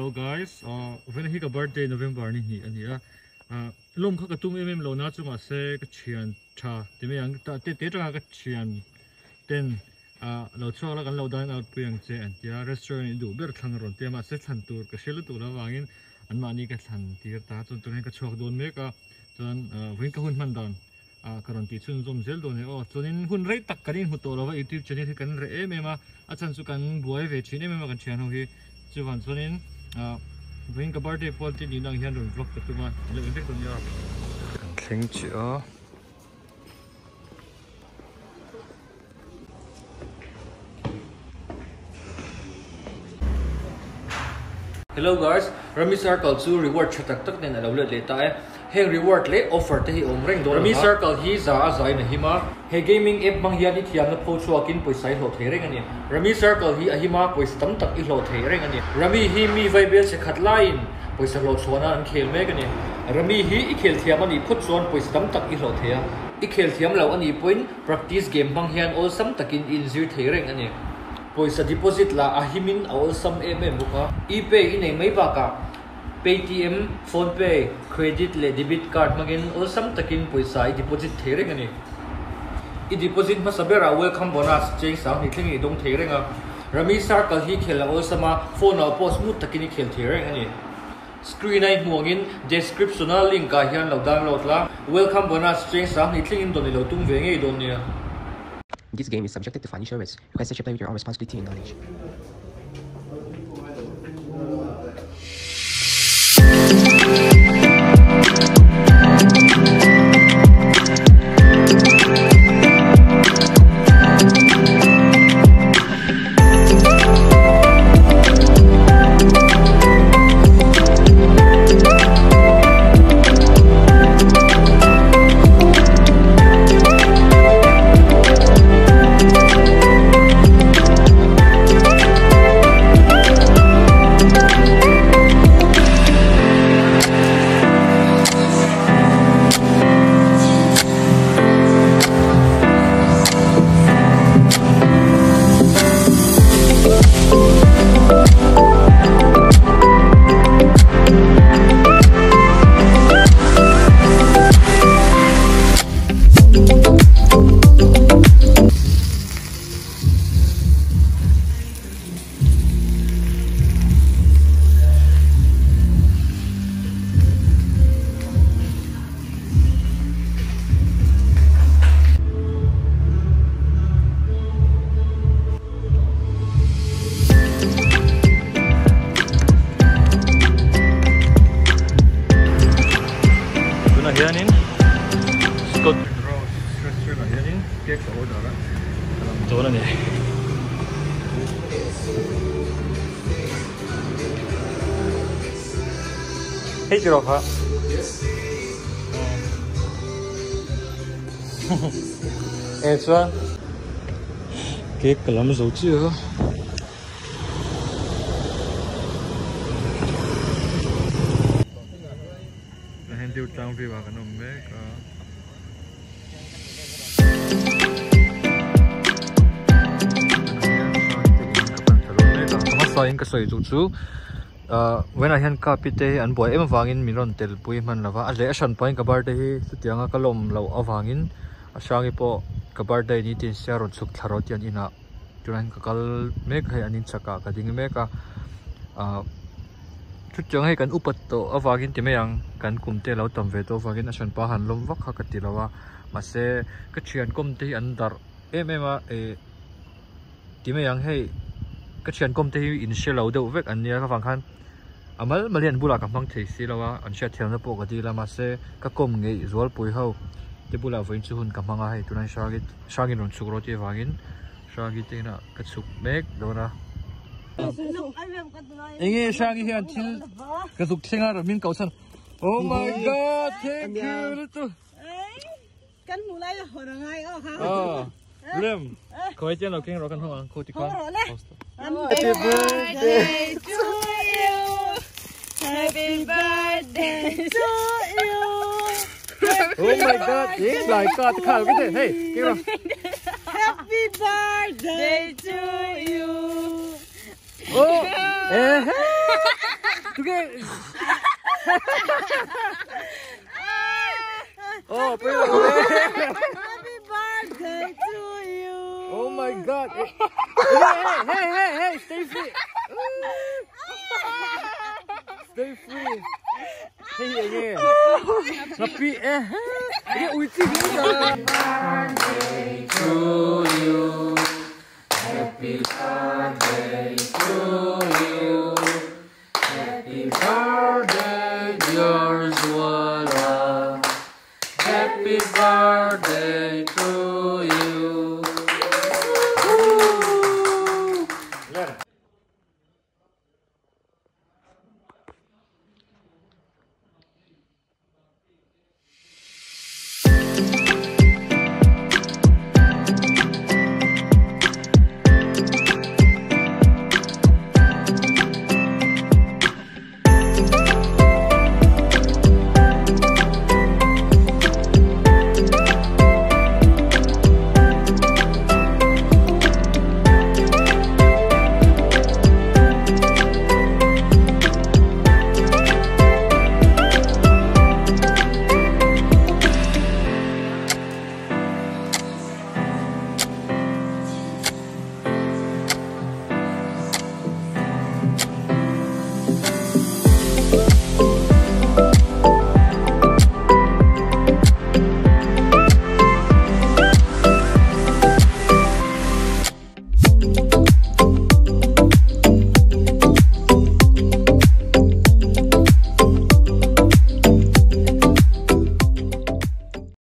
Hello guys, vawiin hi ka birthday November ni hnih a ni a, lawm kha ka tum em em lo na chu mahse ka thian tha ti mai ang te te tanga ka thian ten lo chhuak la kan lo dine out pui ang che an ti a, restaurant i duh ber thlang a rawn ti a mahse thlan tur ka hre lutuk lo avangin anmahni ka thlan tir ta chuan tunah hian ka chhuak dawn mek a chuan vawiin ka hun hman dan Ah ka rawn tih chhunzawm zel dawn e aw. Chuanin hun rei tak kan inhmu tawh lo va youtube channel hi kan reh em em a, a chhan chu kan buai ve thin em em a kan thian ho hi. Chuvang chuanin ah vawiin ka birthday pual te nihna ang hian rawn vlog ka tum a, in lo en vek dawn nia. Kan thleng chiah a. Hello guys, Rummy Circle chu reward tha tak tak nen a lo let leh ta e. Heng reward leh offer te hi awm reng dawn Rummy Circle hi za a zain a him a, he gaming app hmang hian i thiamna pho chhuakin pawisa i hlawh thei reng a ni. Rummy Circle hi a him a, pawisa tam tak i hlawh thei reng a ni. Rummy hi mi vaibel che khat laiin pawisa hlawh chhuahna an khel mek a ni. Rummy hi i khel thiam a nih phawt chuan pawisa tam tak i hlawh thei a. I khel thiam lo a nih pawhin Practice game hmang hian awlsam takin i inzir thei reng a ni. Pawisa deposit lah a himin a awlsam em em bawk a. E-pay i nei mai bakah Paytm, PhonePe, credit leh debit card hmangin awlsam takin pawisa i deposit thei reng a ni. I deposit hmasa berah welcome bonus cheng sanghnih thlengin i dawng thei reng a. Rummy Circle hi khel a awlsam a, phone ah pawh smooth takin i khel thei reng a ni. Screen a i hmuh angin description a link ah hian lo download la, welcome bonus cheng sanghnih thlengin dawn i lo tum ve ngei dawn nia. This game is subjected to financial risk. Request that you play with your own responsibility and knowledge. Tunah hianin Scott Rose restaurant ah hianin cake ka order a ka lam dawn a ni. Hei tiraw kha. E chuan cake ka lam zo chiah a. Heng deuh tlang view ah kan awm mek a. Hmasa in ka sawi duh chu ahh vawiinah hian cup te hi an buai em avangin min rawn tel pui hman lova a leh a hran pahin ka birthday hi chutianga ka lawm loh avangin a hrangi pawh ka birthday ni tin sia rawn chhuk thla rawh tih an inah tunah hian ka kal mek a hei an inchhakah ka ding mek a ahh chutiang hei kan upat tawh avangin ti mai ang kan kum te a lo tam ve tawh avangin a hranpa han lawm vak kha ka ti lo a mahse ka thian kawm te hi an darh em em a eh ti mai ang hei ka thian kawm te hi in hre lo deuh vek an nia ka vang khan a mal mal hi an bulah ka hmang thei si lo a an hriat thiamna pawh ka dil a mahse ka kawm ngeih zualpui ho te bulah vawiin chu hun ka hmang a hei tunah hian hrangin rawn chhuk rawh tih avangin Hrangi te inah ka chhuk mek dawn a. Enge Hrangi hian thil ka zuk thleng a rawn min koh chhan. Oh my god, thank you lutu. Kan hmuh lai a hawn a ngai aw kha. Oh, Rem, khawi chian lo keng rawh kan hawng ang khu tikhan. Happy birthday to you. Happy birthday to you. Oh my god, eh lai ka te khal cái hey, keng rawh. Happy birthday to you. Oh, eh. Enge Oh, pui lo e. Happy birthday to you. Oh my god. Hey, hey, hey, hey, hey, stay free. Stay free. Hei hi enge? Ngapi e. Enge ui chi hi da. To you.